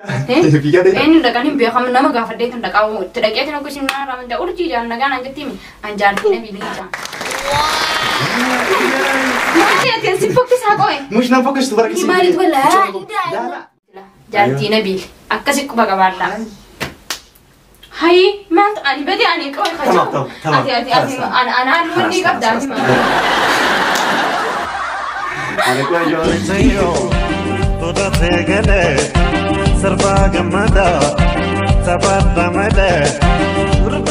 Fiigaa deema. Eenyu dhaqan hin beekamu nama gaafadhee kan dhaqaa itti dhaqeetiin akka isin mana raamanta urjii jaan nagaan an jettiimi an jaartii nabii leencaa. Maali ati si fokkisaa qo'e? Mush nan fokkistu bara kisi. Maalitu balaa? Jaartii nabii akkasi quba qabaadha. Hayi maaltu ani bade ani qo'e Tamam, tamam, tamam. Ati ati ati anaan wanni qabda ati maal? Ani qo'e ijoollee.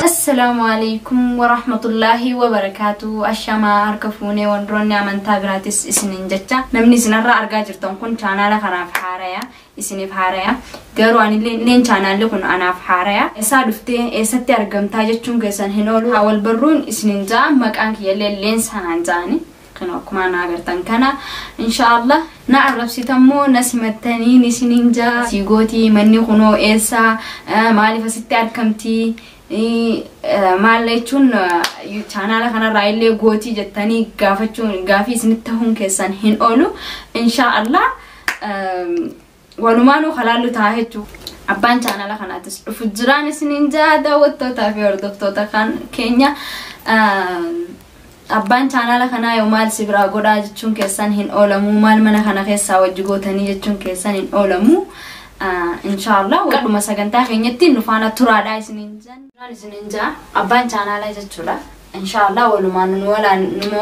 Assalaamu alaikum warahmatullaahi wabarakaatu. Ashamaa harka fuunee wantoonni amantaa biraatis isiniin jecha. Namni isinarraa argaa jirtan kun chaanaala kanaaf haaraya. Isiniif haaraya. Garuu anillee illeen chaanaalli kun anaaf haaraya. Eessaa dhuftee eessatti argamtaa jechuun keessan hin oolu. Haa wal barruun isiniin ja'a maqaan kiyyallee illeen sanaan ja'ani. Kana akkuma na agartan kana inshaallah na arrabsitammoo na simattaniin isiniin ja'a. Siigootii manni kunoo eessaa maaliif asitti argamtii? Maal jechuun chaanaala kanarraa illee gootii jettanii gaafachuun gaafii isinitti ta'uun keessan hin oolu. Inshaallah walumaanuu halaallu ta'a jechuudha. Abbaan chaanaala kanaatis dhufu jiraan isiniin ja'a daawwattootaa fi hordoftoota kan keenya. Abbaan chaanaala kanaa yoo maal si biraa godhaa jechuun keessan hin oolamu maal mana kana keessaa wajji gootanii jechuun keessan hin oolamu. Inshaallah dhuma sagantaa keenyatti nu faana turaadhaa isiniin jenna. Isiniin ja'a abbaan chaanaalaa jechuudha. Inshaallah walumaan nu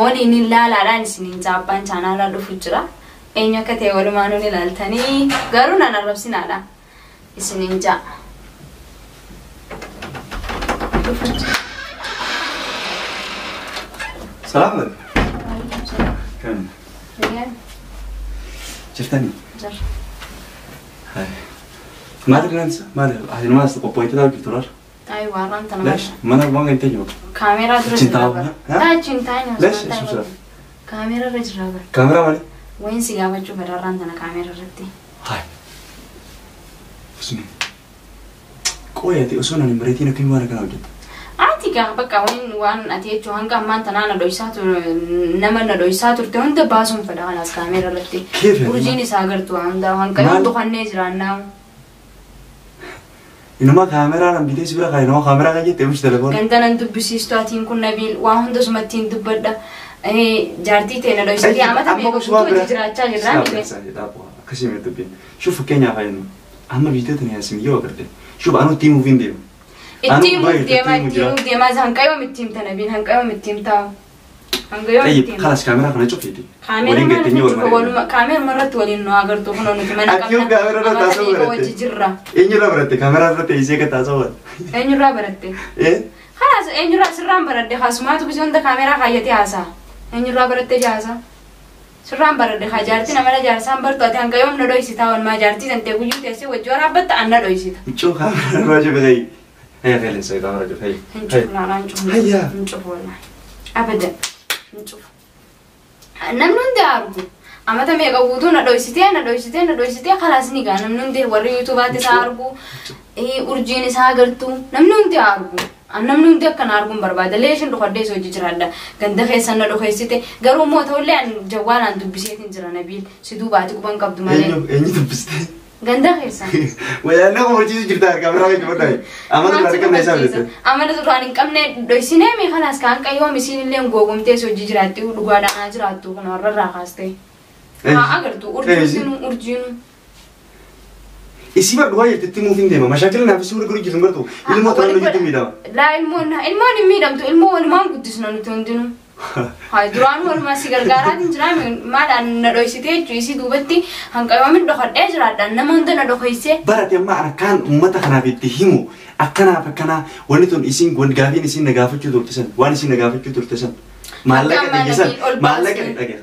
waliin ilaalaadhaan isiniin ja'a abbaan chaanaalaa dhufu jira. Eenyu akka ta'e walumaan nu ilaaltanii garuu nan arrabsinaadha isiniin ja'a. Dhufu jira. Salaam alaikum. Kan jirtanii? Jira. Maali rifeensa? Maali? Ati qopho'itee taa'u jirtu laata? Ayi waarraan tana. Leesh mana waan kan ta'e jiru. Kaameeraa dura Achiin jira taa'u, bara. ha? Achiin taa'in Leesh asuma isum taa'in. sira. Kaameeraa irra jira bara. Kaameraa maali? Wayin si gaafachuu fedha har'aan tana kaameeraa irratti. Hayi. Usmi. Qo'ee ati osoo nani bareetiin akkamii waan akkanaa hojjetta? Ati gaa bakka wayin waan ati jechuun hanga ammaan tanaa na dho'isaa nama na dho'isaa turte hunda baasuun fedha kanaas kaameeraa irratti. Keef Urjiin isaa agartu waan hundaa hanga Maal? yoo dhufannee jiraannaa. Inuma kaameraa nan bitee si bira kaa'e inuma kaameraa kan jette mush telefoona. Ganda nan dubbisiistu atiin kun nabiil waa hunda sumatti hin dubbadha. Jaartii ta'e na dho'isitee amata meeqa guutuu hojii jiraachaa jirraa miti. Akkasii mee dubbiin. Shuf fakkeenyaaf haa jennu. Amma viidiyoo tana yaasin yoo agarte. Shuf anu ittiin muufiin deema. Ittiin muuf deemaa ittiin muuf deemaa hanga yoom ittiin himta nabiil hanga yoom ittiin himtaa. Hanga yoom Tayyib ittiin himta. kalas kaameraa kana cufiiti. Kaameeraa Waliin gatteenyee wal maal mari'anna. kaameeraa irratti waliin nu agartu kunoo nuti mana Ati yoo kaameraa irratti Amata haasa'uu meeqa baratte? wajji jirra. Eenyurraa baratte? Kaameraa irratti teessee akka taasa'u baratte. Eenyurraa baratte? Eh? Kalaas eenyurraa sirraan baradhe haasumaatu bisi hunda kaameeraa kaayyatee haasa'a. Eenyurraa baratte jaasa? Sirraan baradhe haa jaartii namana jaarsaan bartu ati hanga yoom na dho'isitaa olmaa jaartii tantee guyyuu teessee wajji waraabbatta an na dho'isita. Mucoo kaameraa irraa cufe ta'i. Hayya qeellensa kaameraa cufe. Hayya. Hin cufu laala hin cufu. Hayya. Hin cufu wallaahi. Abadan hin cufu. Namni hundi haa argu. Amata meeqa guutuu na dho'isitee na dho'isitee na dho'isitee kalaas ni gaa namni hundi warri yuutuubaatti isaa argu. Urjiin isaa agartu namni hundi haa argu. Namni hundi akkana arguun barbaada. Leeshin dhokadhee isa hojii jiraadha. Ganda keessan na dhokeessite. Garuu immoo ta'ullee an jawwaalaan dubbiseetiin jira Nabiil. Si duubaati quban qabdu malee. Eenyu eenyu dubbiste? Ganda keessan. Wayyaannoo qofachiisu jirta kaameraa kan cufadhaa. Amala duraan hin qabne isaa biratte. Amala duraan hin qabne dho'isinee mi kalaas kaan qayyoo misiin illee googomtee isa hojii jiraatti dhugaadhaan haa jiraattu kun warra irraa kaastee. Haa agartu urjiinu urjiinu. Isii bar dhugaa jirti muufiin deema. Mashaakila naaf isii wal godhu jirtu gartuu. Ilmoo tanaan hojjetu miidhama. Laa ilmoon ilmoon hin miidhamtu ilmoo walumaan guddisna nuti hundinuu. Haa duraan walumaa si gargaaraatiin jiraa maadhaan na dho'isitee jechuun isii duubatti hanga yoomin dhokadhee jiraadhaan nama hunda na dhokeessee. Barate amma akkaan uummata kanaaf itti himu akkanaaf akkanaa wanni tun isiin gaafiin isiin na gaafachuu turte san waan isiin na gaafachuu turte san maallaqa Akka dhige san amma ol maallaqa baasii. dhage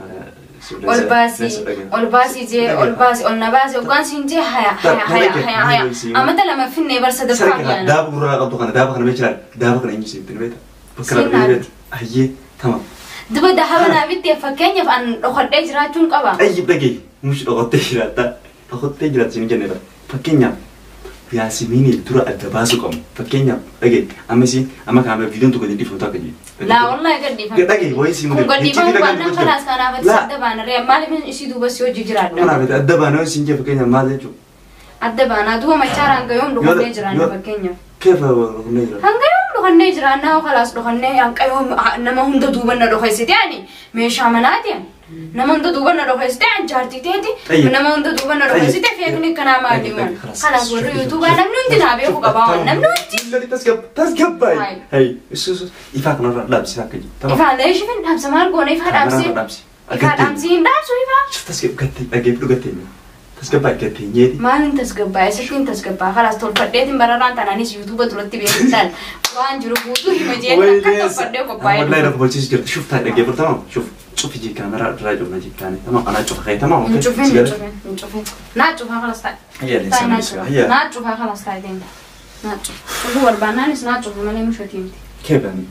Ol baasii ol baasii jee ol baasii ol na baasii hoggaan siin jee haya haya haya haya haya amata lama finnee bar sadaffaa yaana. Daaba gurraa qabdu kana daaba kana meeshaa daaba kana eenyu siif beekta bakka Siin rabbi beekta ayyee tamam. Duba dahaba naa bittee fakkeenyaaf an dhokadhee jiraachuun qaba. Ayyib dhage mushi dhokottee jiraatta dhokottee jiraatta siin jenne bara fakkeenyaaf yaasimiin dura adda baasuu qabnu fakkeenyaaf dhage amma isiin amma kaamera viidiyoon tokko dhiifamtu akka jiru. Laa wallahi gadhiifame. Dhage wayii siin Kun gadhiifamuu baannaan kalaas kanaaf ati Laa. adda baana ree maaliif isii duuba si hojii jiraadha. Kanaaf adda baanee siin jee fakkeenyaaf maal jechuudha. Adda baanaa duuba machaara hanga yoom dhokannee jiraanna fakkeenyaaf. Keefa dhokannee jiraanna? Hanga yoom dhokannee jiraanna khalaas dhokannee hanga yoom nama hunda duuba na dhokeessite ani meeshaa manaati ani. Nama hunda duuba na dhokeessite ani jaartii teeti. Nama hunda duuba na dhokeessite feekni kanaa maali waan. Khalaas warri yuutuubaa namni hundi naa beeku qabaa waan namni hundi. Tasgabbaay. Hey, ifaa kanarra dhaabsi akka jiru. Ifaa leeshifin dhaabsa maal goona ifaa dhaabsi. Ifaa dhaabsi hin dhaabsu ifaa. Tasgabbaay dhaggeeffadhu gatteenya. Tasgabbaay gatteenyeeti. Maalin tasgabbaa'e sirriin tasgabbaa khalaas tolfadheetiin bararaan tanaanis yuutuuba duratti beekumtaan waan jiru guutuu hima jeen akka tolfadhee qophaa'ee. Wallahi na kubalchiisu jirti. Shuf taa'e dhaggeeffadhu tamam. Shuf cufi jii kaameraa irraa jirna jii kaane tamam anaa cufa ka'e tamam. Hin cufin hin cufin hin cufin. Naa cufaa khalaas taa'e. Hayya leessa hayya. Naa cufaa khalaas taa'e deemta. Naa cufa. Cufuu barbaannaanis naa cufu malee mushatii miti. Keebani.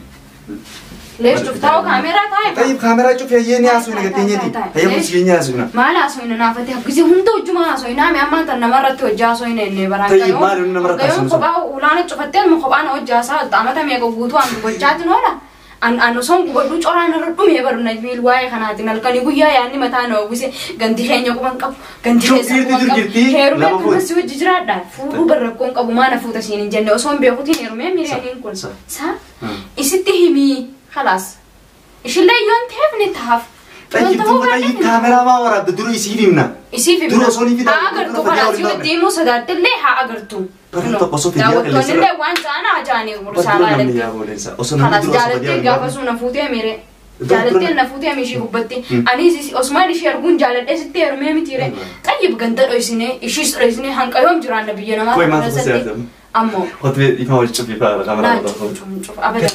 Lees cuftaa kaameraa taa'e. طيب كاميرا شوف هي ناس وين قتيني هي مش ناس وين maal haasofna naafate gisee hunda hojjuma haasofna mi ammaan tan namarratti hojjaa haasofna inni baraan طيب maal inni namarratti haasofna kophaa ulaana cufattee ilma kophaan hojjaa isaa amata meeqa guutuu an gochaatiin oola an an osoon gubadhu coraan irra dhumee baru nabiil waa'ee kanaatiin halkanii guyyaa yaadni mataa na uwwise ganti keenya quban qabu ganti keessa quban qabu heerumee akkamas hojii jiraadha fuudhuu barrakkoon qabu maana fuuta siin hin jenne osoon beekutiin heerumee mireeniin kun sa isitti himii خلاص ايش اللي يوم تهفني تهف طيب طيب كاميرا ما ورا درو يسيفنا يسيفنا درو سوني في اقرتو خلاص يودي مو صدات اللي حاقرتو برضو قصو في ديال اللي اللي وان انا عجاني ورساله لك خلاص جالتي غافسو نفوتي ميري جالتي نفوتي مشي غبتي اني عثمان شي ارغون جالتي ستي ارمي متيري طيب غنت دويسني ايش دويسني هنقيوم جيران نبينا ما امو خد يفهم وش تشوفي فارغ لا نشوف نشوف ابدا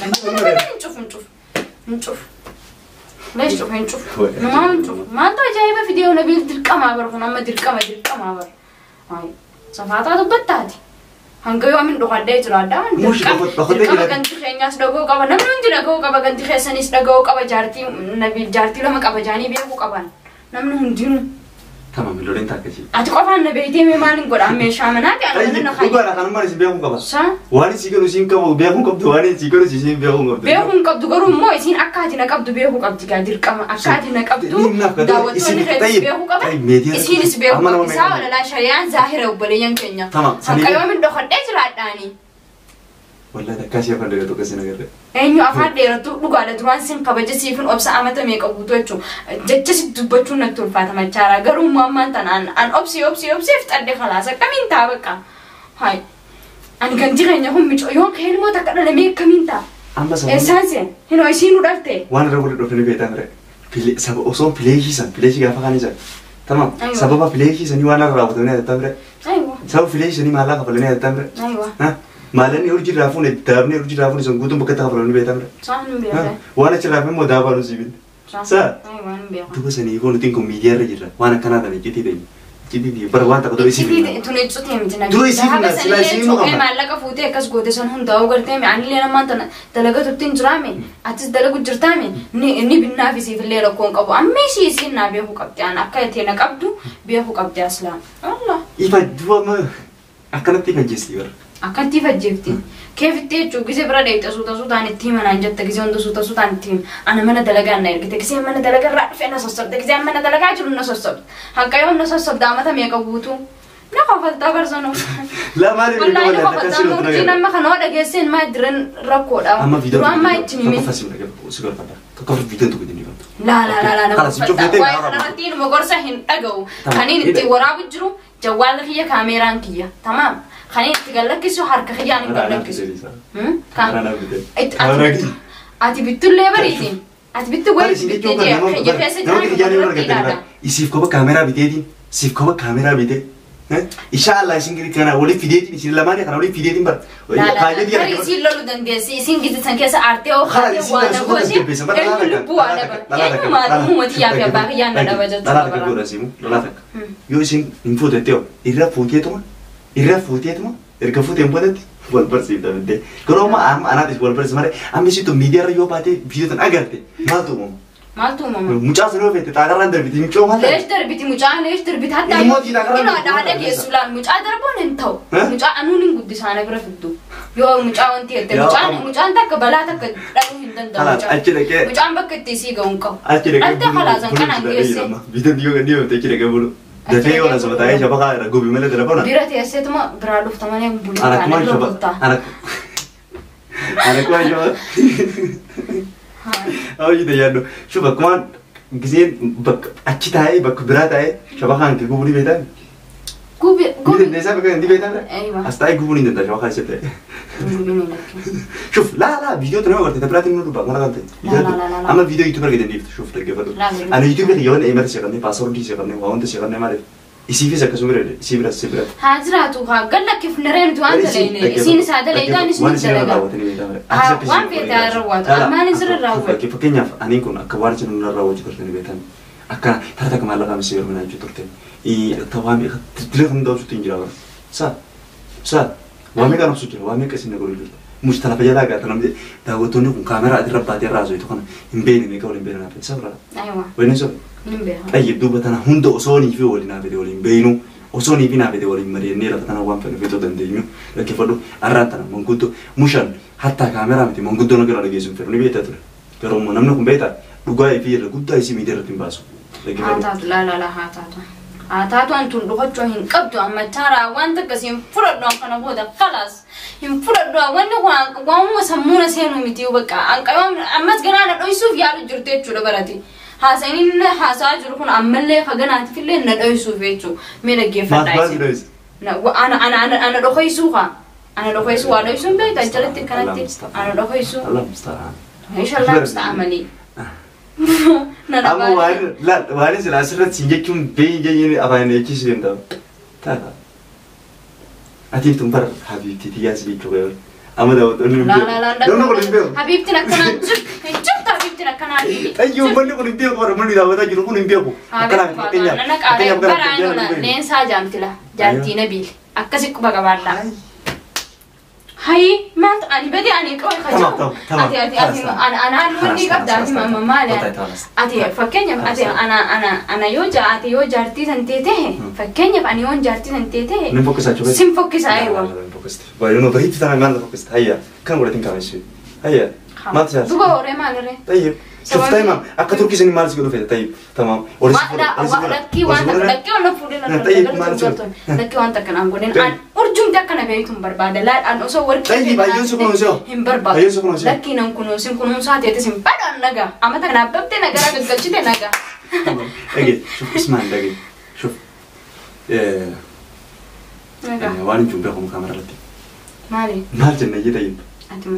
نشوف نشوف نشوف ليش تشوف نشوف ما نشوف ما انت جايبه فيديو نبيل درقما برخنا ما درقما درقما بر هاي صفاتا دبتاتي هنقيو من دخدي جرادا درقما كنت خينياس دغو قبا نمن انت دغو قبا كنت خيسنيس دغو قبا جارتي نبيل جارتي لما قبا جاني بيكو قبان نمن هندينو تمام لورين تاكجي اتقفان نبيتي مالين قد امي شامناتي انا من خاي دوغا كان مالي بيكو قبا واني سيغلو سين قبو بيكو قبدو واني سيغلو سين بيكو قبدو بيكو قبدو غرو مو سين اكاتي نقبدو بيكو قبدي قادر قما اكاتي نقبدو داوتوني بيكو قبا سينس بيكو قبا ولا لا شريان ظاهره وبلين كينيا تمام قيوم دخدي جراداني والله تكاسي افان دغتو كسي نغير انيو افان ديرتو دغاله دران سين كبجه سيفن اوبس امته ميقا غوتو جچو جچس دبچو نتول فاطمه چارا غرو مامان تن ان ان اوبسي اوبسي اوبسي فتد خلاص كمين تا بقى هاي ان كنتي غنيا هم مچو يون كهلمو تكدله مي كمين تا اما سبب اسانسين هنا ايسينو دالته وان رغول دوفني بيتان ري فيلي سبب اوسون فيليشي سان فيليشي غافا خاني سان تمام سبب فيليشي سني وانا راوتني تمره ايوه سبب فيليشي سني مالا قبلني تمره ايوه ها مالني ورجي رافون دابني ورجي رافون سن غوتم بكتا قبلني بيتان صح نبيا وانا چرافن مو دابانو سيبين صح ايوه نبيا دوبا سني يكون تينكو ميديا رجيرا وانا كندا نجتي دي جدي دي بر وان تقدر يسيبين توني تسوتي متنا درو يسيبين سلا يسيبين مالك فوتي كاس غوتي سن هون داو غرتي معني لنا ما انت دلغت تين جرامي اتس دلغ جرتامي ني بنا في سيف الليل كون قبو امي شي سين بيهو قبتي انا اكايتي نقبدو بيهو قبتي اصلا الله يفا دوا ما اكنتي فجسي بر akkanti fajjeefti keefitti jechuun gisee bira dheeyxa suuta suutaan itti himan an jette gisee hunda suuta suutaan itti hima ana mana dalagaa na ergite gisee mana dalagaa irraa dhufe na sossobde gisee mana dalagaa jiru na sossobde hanqa yoom na sossobde amata meeqa guutuu na kofaltaa barsanu La maali wallaahi na kofaltaa murtii nama kana oo dhageesseen maa diran rakkoodha amma viidiyoo duraan maa itti hime tokko fasimna si galfadha tokko viidiyoo tokko dinni qabdu la la la la na خلاص شوف kofaltaa waa'ee kanarratti ilma gorsa hin dhaga'u kaniin itti waraabu jiru jawwaalli kiyya kaameeraan kiyya tamaam خليني تقلكسو حركة خياني تقلكسو أتي بتقول لي بريتي أتي بتقول لي يسيف كوبا كاميرا بتيتي سيف كوبا كاميرا بتي إن شاء الله يسين كنا ولي فيديتي يسين لماني كنا ولي فيديتي بر لا لا يسين لولو دندسي يسين جد سنكيس أرتي أو خاتي وانا بوشي إيه لبوا أنا بر ما مو متي يا بيا يا ندا بجت لا لا تك سيمو لا تك يو يسين إنفوت تيو إيرا فوتيتو إيرا فوتيتو إركا فوتين بودت والبرسي ده كرو ما أم أنا تيجي والبرسي مرة أم بيجي تو ميديا ريو باتي فيديو تن أجرتي ما تومم ما تومم مجاز رو فيت تاغران دربتي مجو ما ليش دربتي مجا ليش دربتي حتى إنه هذا كيسولان مجا دربون انتو مجا أنونين قد سانة برفدو يو مجا وانتي هت مجا مجا أنت كبلا تك رأو هندن خلاص أجلك مجا بك تيسي قونكو أجلك أنت خلاص أنا كان عندي فيديو ديو ديو تجلك بقولو Dafee yoo nasuma taa'ee shabakaa irra gubi malee telefoona. Bira teesseetuma biraa dhufta malee buluu Ana taane kumaan bira shaba. bultaa. Ana kumaan shaba. Hojii yaaddu. Shuba kumaan giseen bakka achi taa'ee bakka biraa taa'ee shabakaan kee gubuu ni beektaa? Gubi Ni gubi. dandeessaa bakka ni beektaa? Aywa. As taa'ee gubuu ni danda'a shabakaa isa ta'e. Gubi ni lakki. Shuf laa laa viidiyoo tana agartee biraatiin nu dubbaa mana kan ta'e. Laa, laa, laa, laa. Amma viidiyoo YouTube argitee dhiiftu shuf dhaggeeffadhu. Laa, laa. Ani YouTube yoo eemata seeqannee paaswordii seeqannee waa wanta seeqannee maaliif isiifis akkasuma bira isii bira si bira. Haa jiraatu haa gallakkifneree nuti waan dalayne isiin isaa dalaytaan Waan isin isin irra dalagaa. raawwatanii beektaa. Haa, waan feete haa raawwatu. Ammaan isin irra raawwatu. Fakkeenyaaf aniin kun akka waan isin irra raawwachuu turtanii beektan akka tara takka maallaqaa misii yeroo jechuu turte. Tawaa meeqa dila hunda obsuutu hin jira bara. Saa saa waa meeqa obsu jira waa meeqa isin godhu jirta. Musta lafa jalaa gaata namni daawwattoonni kun kaameraa ati irra baatee irraa haasoftu kana hin beekne meeqa waliin beekna naaf sabra. Aywa. Waliin sabra. Nin beeka. Xayyib duuba tana hunda osoo nii fi waliin naafete waliin beeynu osoo nii fi naafete waliin mari'annee lafa tana waan fedhe fixuu dandeenyu dhaggeeffadhu arraan tana manguddoo mushan hattaa kaameraa miti manguddoo na gara dhageessu hin fedhu ni beektaa ture garuu immoo namni kun beektaa dhugaa fi irra guddaa isii miidiyaa irratti hin baasu Haa dhaggeeffadhu. taatu laa laa laa haa taatu. Haa taatu antuun dhufachuu hin qabdu amma chaaraa wanta akkasii hin fudhadhu an kana booda khalaas hin fudhadhu wanni kun waanuma sammuuna seenuu miti bakka ammas ganaa na dhoysuuf yaalu jirtu jechuudha barati. Haasa'in inni haasa'aa jiru kun ammallee haganaatiif illee na dhoysuuf jechuudha. Mee Maaf dhaggeeffadhaa maal isin. dhoyse? Ana ana ana ana dhokaysuu kaa. Ana dhokaysuu waa dhoysuun beektaa jalatti kanatti ana dhokaysuu. Allah musta'an. Inshallah musta'amali. Na Amma waan laal waan isin asirratti siin jechuun beeyi jennee afaan eechisu danda'u. Taata. Atiif tun bara habiibtii tiyyaas jechuu qabu. Amma daawwattoonni hin La beeku. la la Namni kun hin beeku. Habiibtiin akkanaa jirtu habiibtiin akkanaa Ayyo uummanni kun hin beeku bara uummanni daawwataa jiru kun hin beeku. Akkana fakkeenyaaf Nana qaaree fakkeenyaaf gara baraan fakkeenyaaf hin beeku. leensaa jaamtila jaartii nabiil akkasi quba qabaadha. Hayi maaltu ani bade ani qabu Tamam, tamam, tamam. Ati ati ati ana ana wanni qabda ati mamma maali ati fakkeenyaaf ati ana ana ana yoo jaa ati yoo jaartii san teete fakkeenyaaf ani yoo jaartii san teete Nin fokkisaa jechuudha. sin fokkisaa eewa. Baay'ee no bareedu tana maal fokkista hayya kan godhatin kaamessu hayya maaltu jaarsa. Duba horee maalirree? Tayyib. Shuf tamam akka turkii isin maal si godhu fedha tayyib tamam. Lakkii waan takka lakkii waan fuudhee Tayyib maal si godhu. Lakkii waan takka naan godhin an urjumti akkana beektu hin barbaada laal an osoo warqii Tayyib ayyoon si kunuunsee. hin barbaadu. Ayyoon si kunuunsee. Lakkii nan kunuunsin kunuunsaa teetis hin badhaan nagaa amata kana abbabte nagaraa gaggalchite nagaa. Dhage shuf ismaan dhage shuf. Waan hin jiru beekamu kaamera irratti. Maali? Maal jenna iyyee tayyib. Ati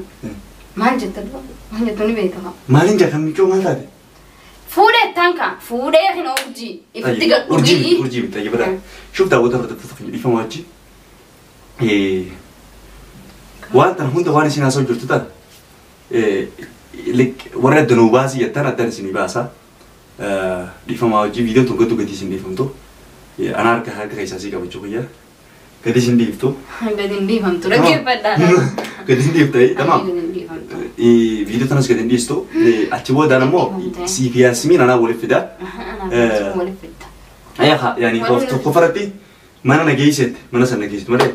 maal jetta duba? Maal jettu ni beekama. Maaliin jaa kan miccoo maal taate? Fuudhee tanka fuudhee hin urjii ifitti gadhu Urjii miti urjii miti tayyib dha. Shuf daawwata hordoftoota keenya dhiifama wajji. Waan tan hunda waan isin haasa'u jirtu tan warra addanuu baasii jettan addan isinii baasa. Dhiifama wajji viidiyoon tun gaddu gatii isin dhiifamtu. Ana harka harka keessaa sii qabachuu kiyya. Gadi isin dhiiftu. Gadi hin dhiifamtu dhaggeeffadhaa. Gadi isin dhiiftu tamam. Gadi hin dhiifamtu. Viidiyoo tanas gadi hin dhiistu. Achi boodaan ammoo siif yaasmiin anaa waliif fida. Anaaf waliif fidda. Ayyaha yaani tokkoffaratti mana nageessette mana sana nageessitu malee.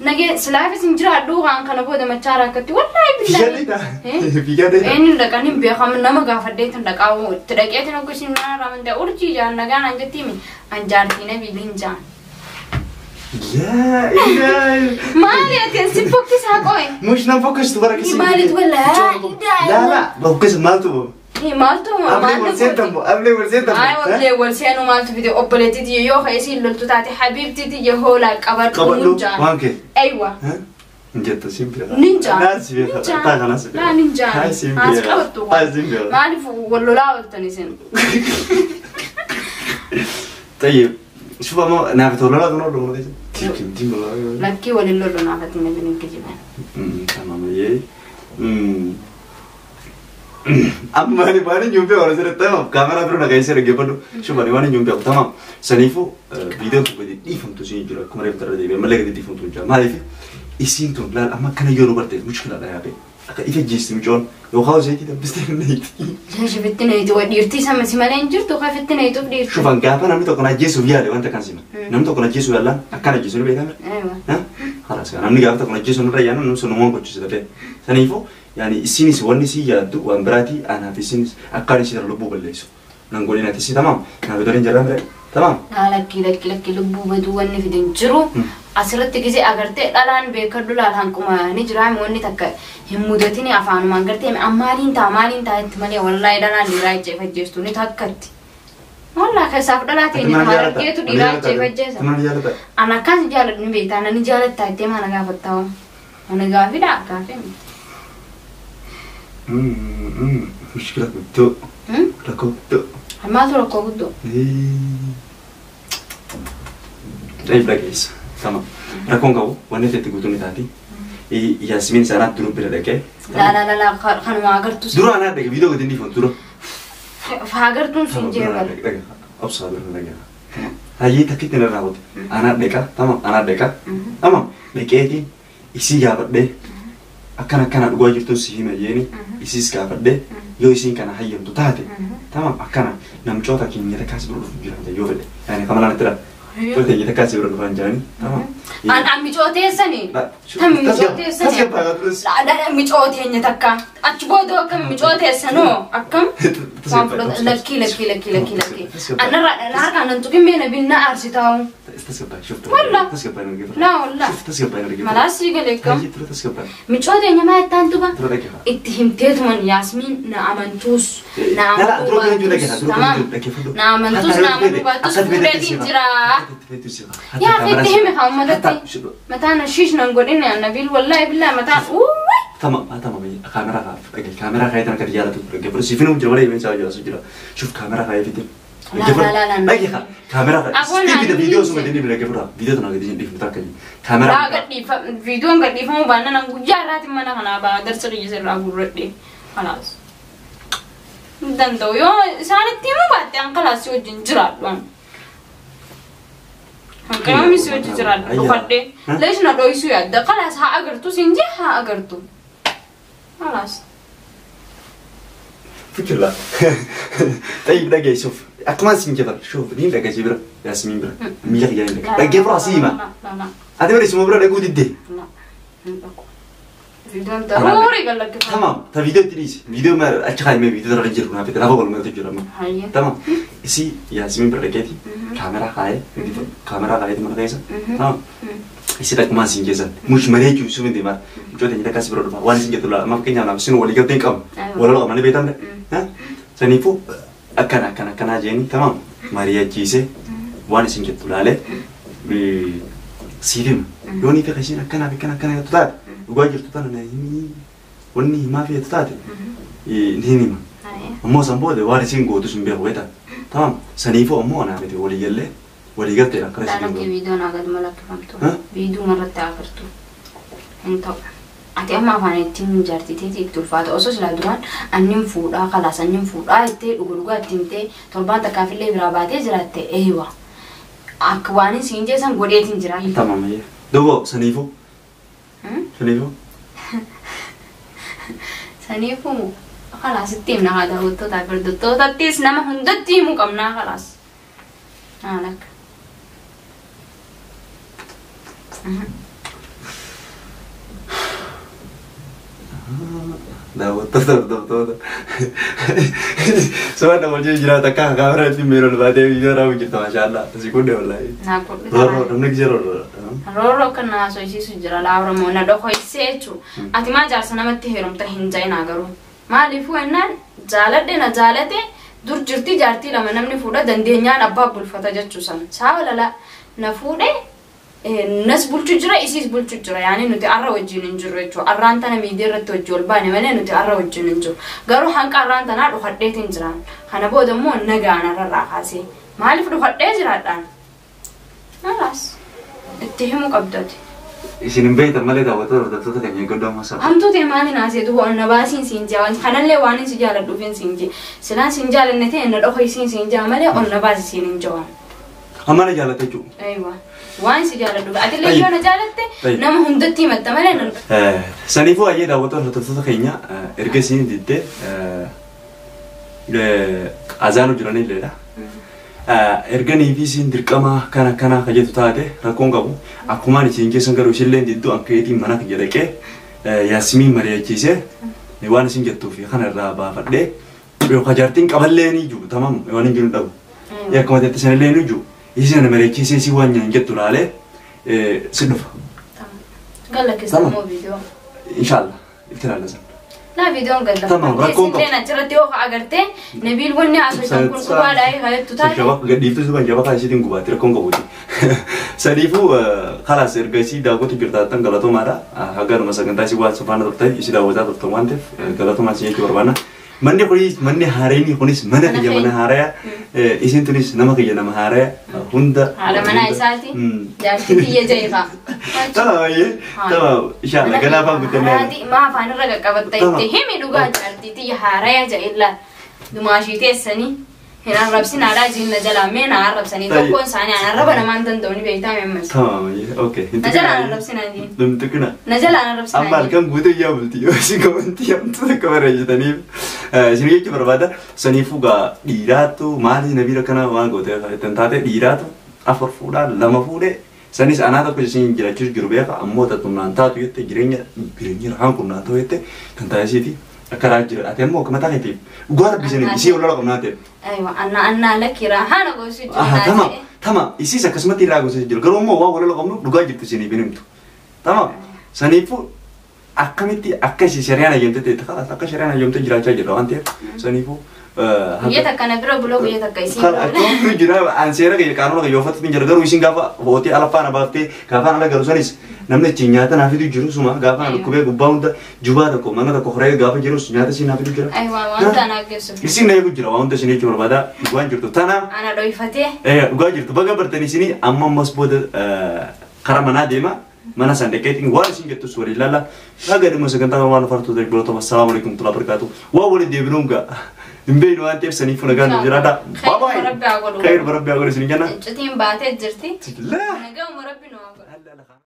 Nagee silaafis hin jiraadhu waan kana booda machaara akkatti wallaahi Fiigaa billaahi. Fiigaa deeta. Eenyu dhaqan hin beekamu nama gaafadheetu dhaqaa itti dhaqeetu akka isin mana raamante urjii jaan nagaan an jettiimi an jaartii nabiil hin jaan. Laa ilaaha. Maali ati si fokkisaa qo'e? Mush nan fokkistu bara kisi. Maalitu wallaahi. Laa laa fokkisa maaltu Maaltu Ablee wal seentammo ablee wal seentammo. Ay obbolee wal seenuu maaltu fide obboleettiiti yoo ka'e siin loltu taate habiibtiiti hoolaa qabadhu Qabadhu mun jaan. waan kee. Aywa. Hin jetta siin beeka. Ninjaan. Naan si beeka. Taa kana si beeka. Laa ninjaan. Haa siin Haas beeka. qabattu. Haa siin beeka. Maaliif wal lolaa ooltan isin? Tayyib. Shuf amma naaf tololaa kan oolu mana keessa. Tiikin tiikin lolaa. Lakkii waliin lolu naafatti namni hin kijiban. Tamam yee. Amma ani waan hin beeku asirratti tamam kaameraa bira nageessee dhaggeeffadhu. Shuf ani waan hin beeku tamam. Saniifuu viidiyoon tun gadi dhiifamtu siin jira akkuma reefu irra deebi'e malee gadi dhiifamtu hin jira. Maaliif isiin tun laal amma akkana yoo nu barteef mushkilaadha yaabee. Akka ifa jeesti mucoon yookaan zayitii danfistee neeti. Leesha fitti neetu wa dhiirtii sama si malee hin jirtu ka fitti neetuuf dhiirtii. Shufan gaafa namni tokko na ajjeesuuf yaale wanta kan sima. Namni tokko na ajjeesuuf yaallaan akkana ajjeesu ni beekama. Aywa. خلاص namni gaafa tokko na ajjeesu nurra yaanu namni sun uumaan gochise dafee. Saniifuu yaani isinis wanni si yaaddu waan biraatii anaaf isinis akkaan ishee lubbuu balleessu. Nan godhin ati si tamam. Naaf iddoo hin jirran bire. Tamam. Lakkii lakki lakki lubbuu baduu wanni fidin jiru. Asirratti gisee agartee dhalaan beekadhu laal hanquma ni jira wanni takka hin mudatini afaanumaan gartee maaliin ta'a maaliin ta'a itti malee wallaahi dhalaan dhiiraa ijjeefajjeestu ni takkatti. Wallaahi keessaaf dhalaa ta'e ni harargeetu dhiiraa ijjeefajjeessa. Maal jaalata? Ana akkas jaaladhu ni beektaa nani jaalattaa ittee mana gaafattaa. Mana gaafidha gaafii. Mushkila guddoo. Rakkoo guddoo. Maaltu rakkoo guddoo? Dhaib dhageessa. Tamam. Rakkoon qabu wanni itti guutuu ni taati. Yaasmiin sanaatti dura bira dhaqee. Laa laa laa kanuma agartu. Dura anaa dhaqe viidiyoo gadi dhiifamu dura. Faagartuun sun jeeqala. Obsaa bira dhaqe. Hayyee takkitti na raawwate. Anaa dhaqa. Tamam anaa dhaqa. Tamam dhaqeetiin isii gaafadhee akkana akkana dhugaa jirtuun si hima jeeni isiis gaafadhee yoo isiin kana hayyamtu taate tamam akkana namcoota keenya takkaas bira dhufu jiran yoo fedhe yaani kamalaan itti dha. Tole keenya takkaas bira dhufan jirani tamam. An micooteessani. Tam micooteessani. Micooteenya takka achi booda akkam micooteessanoo akkam waan fudhata lakkii lakki lakki lakki lakki. Anarraa harkaan nan tuqin mee nabiin na aarsi taa'u. Walla. Laa walla. Malaas sii galee kam. Micooteenya maa ittaan tuba. Itti himteetuman Yaasmiin na amantuus na amantuu baattus tamam na amantuus na amantuu baattus fuudheetiin jira. Yaa itti hime haa uummatatti. Mataan shiish nan godhine Nabiil wallaahi billaa mataan uuwwi. Tamam tamam kaameraa kaaf dhagaye kaameraa kaayee tan akka jaalatu dhagaye siifin hojii malee imeen saa jaalatu jira shuf kaameraa kaayee fitin. Dhagaye kaameraa kaayee fida viidiyoo suma dinni bira gafura viidiyoo tana gadi dhiifnu takka kaameraa. Gadhiifa viidiyoon gadhiifamu baannaan guyyaa irraati mana kanaa baa darsa qiyya irraa gurradhe kalaas. Danda'u yoo isaanitti himuu baatte an kalaas si wajjin jiraadhu. Hanqayoomii si wajjin jiraadhu dhufadhe. Leesh na dho'isuu yaadda kalaas haa agartu siin jee haa agartu. Kalaas. Fikirla. Tayyib dhagaye shuf akkumaan siin jabal shuf niin dhagaye bira Yaasmiin bira miila kiyyaa hin dhagaye dhagaye bira asii hima. Ati bira isuma bira dhaguu diddee. Viidiyoon daruurii gallakkifamu. Tamam ta viidiyoo itti dhiisi viidiyoo ma achi kaayimee viidiyoo irra jiru naaf lafa walumatti jira amma. Tamam isii Yaasmiin bira dhaqeeti kaameraa kaayee kaameraa kaayeeti mana keessa. Tamam isii dhaqqumaan siin geessan mush malee jiru sun deemaa mucoota inni takkaas bira dhufa waan isin jettu laala amma fakkeenyaaf naaf isin walii galtee hin qabnu walala qabna ni beektamne. Saniifuu akkana akkana akkanaa jeeni tamam mari'achiisee waan isin jettu laalee siif hima yoo ni fedha isiin akkanaaf akkana akkana jettu taate dhugaa jirtu tana na himii wanni himaa fi jettu taate ni hima. Ammoo san booda waan isiin gootu sun beeku beektaa tamam saniifuu ammoo anaa miti walii gallee walii galteedha akkana isin Lakkii viidiyoon agaduma lakkifamtu. Viidiyoo irratti agartu. Hin ta'u. Ati amma afaan ittiin jaartiteeti itti ulfaata. Osoo silaa duraan annin fuudhaa kalaas annin fuudhaa ittee dhuga dhugaa itti himtee torbaan takkaafillee biraa baatee jiraatte eeywa. Akka waan siin jeessan godheetiin jira. Tamam duuba saniifuu. Saniifuu. Saniifuu kalaas itti himna haa daawwattootaa fi hordoftootatti nama hundatti himuu qabnaa kalaas. Lakka. Daawwattoota hordoftoota. Suuraa nama wajjin jiraata akka kaameraa ittiin meeroon baatee viidiyoo raawwu jirta maashaallah. Si kunne wallaahi. Naa godhe. Rooroo namni gisee rooroo. Rooroo kan na haasofsiisu jira laawramoo na dhokoysee jechuudha. Ati maa jaarsa namatti heerumta hin jainaa garuu. Maaliifuu ennaan jaaladhe na jaalate dur jirti jaartii lama namni fuudha dandeenyaan abbaa bulfata jechuu san. Saa walala na fuudhe nas bulchu jira isiis bulchu jira yaani nuti arra wajjin hin jirru jechuudha. Arraan tana miidiyaa irratti hojii ol baane malee nuti arra wajjin hin jiru. Garuu hanqa arraan tanaa dhufadheetiin jiraan. Kana booda immoo nagaan arrarraa kaasee. Maaliif dhufadhee jiraadhaan? Alaas itti himuu qabdati. Isin hin beektan malee daawwattoota hordoftoota keenya eeggadoo ammaa sana. Hamtuu ta'e maaliin haasee duuba onna baasiin siin jaa kanallee waan hin si jaaladhuuf hin siin jee silaan siin jaalanne ta'e na dhoka isiin siin jaa malee onna baasi siin hin jawaan. Amma na jaalatte jechuudha. Eeywa waan si jaaladhuuf atillee yoo na jaalatte nama hundatti himatta malee nan. Saniifuu ayyee daawwattoota hordoftoota keenya erga isiin diddee azaanu jiranilleedha. Erganii fi isiin dirqama kana kana ka jettu taate rakkoon qabu akkumaan isiin keessan garuu isillee didduu akka eetiin mana kiyya dhaqee Yaasmiin mari'achiisee waan isin jettuu fi kana irraa baafadhee yookaan jaartiin qaballee ni jiru tamam waan hin jiru dhabu. Akkuma jette sanillee ni jiru. Isin ana mari'achiisee si waan nyaan jettu laalee si dhufa. Galla keessa immoo viidiyoo. Inshallah itti laalla. Na viidiyoon galla. Tamam, rakkoon qabu. Isin achirratti yoo agartee Nabiil wanni haasoftan kun dhugaadhaa hayattu taate. Gadhiiftuu suban jabaa kan isiitiin gubaatti rakkoon qabuuti. Sadiifuu kalaas erga isii daawwatu jirtaattan galatoomaadha. Haganuma sagantaa isii waan faana turte isii daawwataa turte waan ta'eef galatoomaa isin jechuu barbaanna. Manni kunis manni haareenii kunis mana kiyya mana haaraya. Isin tunis nama kiyya nama haaraya hunda. Haadha manaa isaati. Jaartii kiyya jeefa. Tama baay'ee. Tama inshallah galaa afaan guuttannee. Maa afaan irra qaqqabatta itti himi dhugaa jaartii tiyya haaraya je'illa. Dumaashii teessanii. Hin arrabsin haadhaa jiinna jalaa mee na arrabsanii tokkoon isaanii an arraba namaan danda'u ni beektaa ammas. Tamam baay'ee okay. Na jalaan arrabsin anjiin. Dhumtukina. Na jalaan arrabsin Amma halkan guutuu iyyaa bulti yoo isin komantii hamtu takka barreessitaniif isin jechuu barbaada. Saniifuu gaa dhiiraatu maali nabiira kana waan goote ittiin taate dhiiraatu afur fuudhaa lama fuudhee sanis anaa tokko isin jiraachuu jiru beeka ammoo tatumnaan taatu jette jireenya jireenya rahaan kun naa ta'u jette kan taasisiiti akka rahaa jira ati ammoo akka mataa keetiif dhugaa rabbi isin isii ol lola qabnaa ta'e. Aywa anna anna lakkira haana gosu Aha, jiru. tamam, tamam. Isiis akkasumatti irraa gosa jiru. Garuu immoo waan wal qabnu dhugaa jirtu isiniif hin himtu. Tamam. Saniifuu akkamitti akka isii shari'aan hayyamte ta'e kalaas akka shari'aan hayyamte jiraachaa jirra waan ta'eef saniifuu Guyya takka na bira buloo guyya takka isii Kan bira. akkuma jira an seera kiyya qaanuma kiyya uffatu hin jira garuu isin gaafa hootee ala faana baaftee gaafa ala galu sanis namni achi nyaata naa fidu jiru suma gaafa na dhukkubee gubbaa hunda jubaa tokko mana tokko horee gaafa jirus nyaata isin naa fidu jira. Aywa wanta ana geessu. Isin na eegu jira waan hunda isin jechuu barbaada dhugaan jirtu tana. Ana dhoyfatee. Dhugaa jirtu baga bartanii isinii amma ammas booda karaa manaa deema mana san dhaqeetiin waan isin jettus walii ilaalla. Haga dhimma sagantaa waan afartuu ta'e biroota assalaamu alaikum warahmatullahi wabarakatuh. Waan waliin deebinuun gaa hin beeknu waan ta'eef saniif nagaan nu jiraadha. Khayr rabbi haa godhu. Khayr rabbi haa godhu isin jenna. Iccitiin baatee jirti. Laa. Nagaa rabbi nu haa godhu.